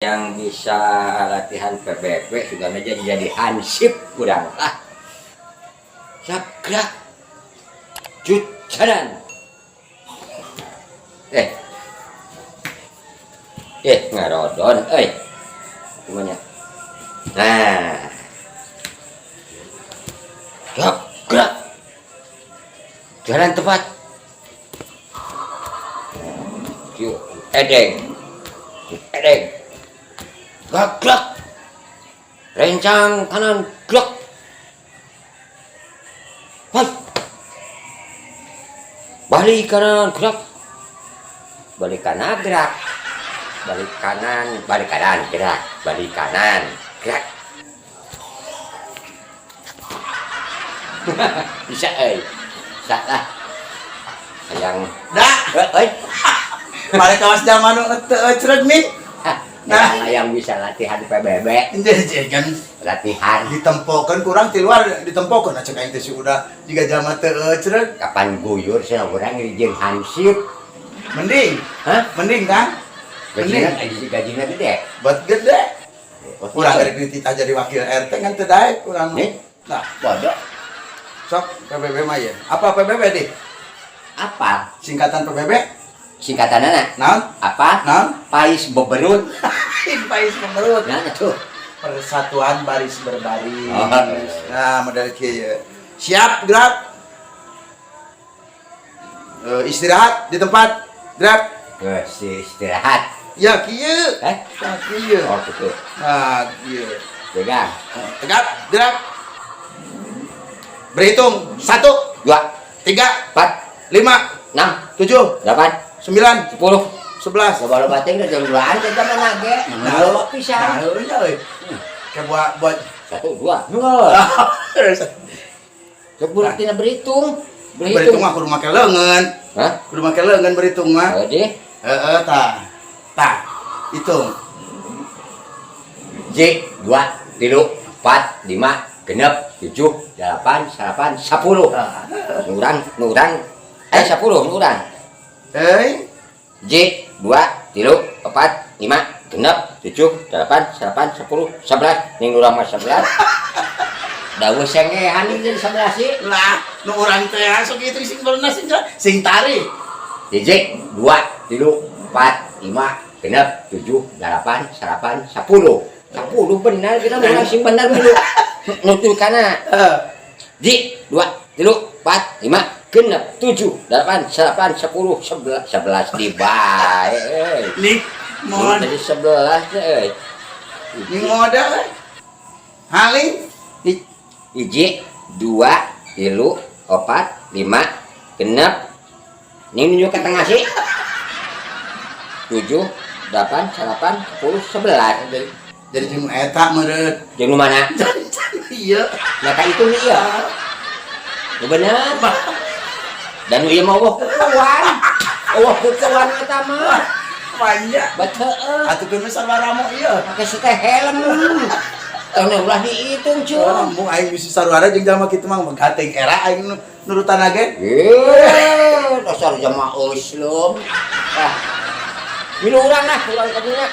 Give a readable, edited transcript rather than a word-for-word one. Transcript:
Yang bisa latihan PBB sudah aja jadi hansip kurang lah. Siap gerak. Jut jalan. Eh. Eh, ngarodon euy. Gimana? Nah. Siap gerak. Jalan tepat. Yuk, edeng. Edeng. Gerak, gerak. Rencang kanan, gerak. Hai. Balik kanan, gerak. Balik kanan, gerak. Balik kanan, gerak. Balik kanan, gerak. Bisa euy. Bisa lah. Hayang. Dah. Euy. Mari kawas zaman nu teu ecreg nih. Nah, yang bisa latihan PBB. Jadi kan latihan ditempokeun kurang ti luar ditempokeun cek aing teh si udah jiga jalma teu ecreg. Kapan guyur cenah urang jeung hansip. Mending. Hah? Mending kan? Gajina, gajina gede. Buat gede. Urang rek dititah jadi wakil RT kan teu daek urang. Nah, bodoh. Sok PBB mah ye. Apa PBB dih? Apa? Singkatan PBB? Singkatanana? Naon? Apa? Naon? Pais beberut. Pais beberut. Nah, tuh. Persatuan baris berbaris. Oh. Nah, model kieu ye. Siap gerak. Istirahat di tempat. Gerak. Geus istirahat. Ya kieu. Eh? Nah, kieu. Oh, gitu. Nah, kieu. Pegang. Tegap, gerak. Berhitung. 1, 2, 3, 4, 5, 6, 7, 8, 9, 10, 11. Loba-loba teh geus duaan teh zaman ge. Nah, loba pisan. Nah, heuh euy. Kayak buat 1 2. Nuh. Sok budak tina berhitung. Berhitung mah kudu make leungeun. Hah? Kudu make leungeun berhitung mah. Heuh deh. Heeh, tah. Tah. Hitung. J 2 3 4 5 6 7 8 9 10. Nurang, nurang. 10 nurang. Euy. J 2 3 4 5 6 7 8 9 10 11. Ning urang mah 11. Dawuh sengehan ini jadi 11 sih. Lah, nu urang teh sok kitu sing berenang sing sing tarik. Hiji, 2, 3, 4, 5, 6, 7, 8, 9, 10. 10 benar kita mau sing benar dulu. Nutur kana. Ji, 2, 3, 4, 5, 6, 7, 8, 9, 10, 11, 11 di bae. Nih, mohon. Jadi 11 euy. Nih modal euy. Haling. Hiji, 2, 3, 4, 5, 6. Ning nunjuk ke tengah sih. 7, 8, 9, 10, 11. Jadi jeung eta meureun. Jeung nu mana? Iya. Nah, ka itu nih iya. Nu bener. Dan nu ieu mah eueuh kukuan. Eueuh kukuan eta mah. Banyak. Bet heueuh. Atuh keun sarua ramo ieu. Pake sete helm. Tong ulah dihitung, cuy. Mun aing bisi sarua jeung jalma kitu mah megateng era aing nurutan ge. Eh, dasar jamaah Islam. Ah. Milu urang lah, urang ka dinya.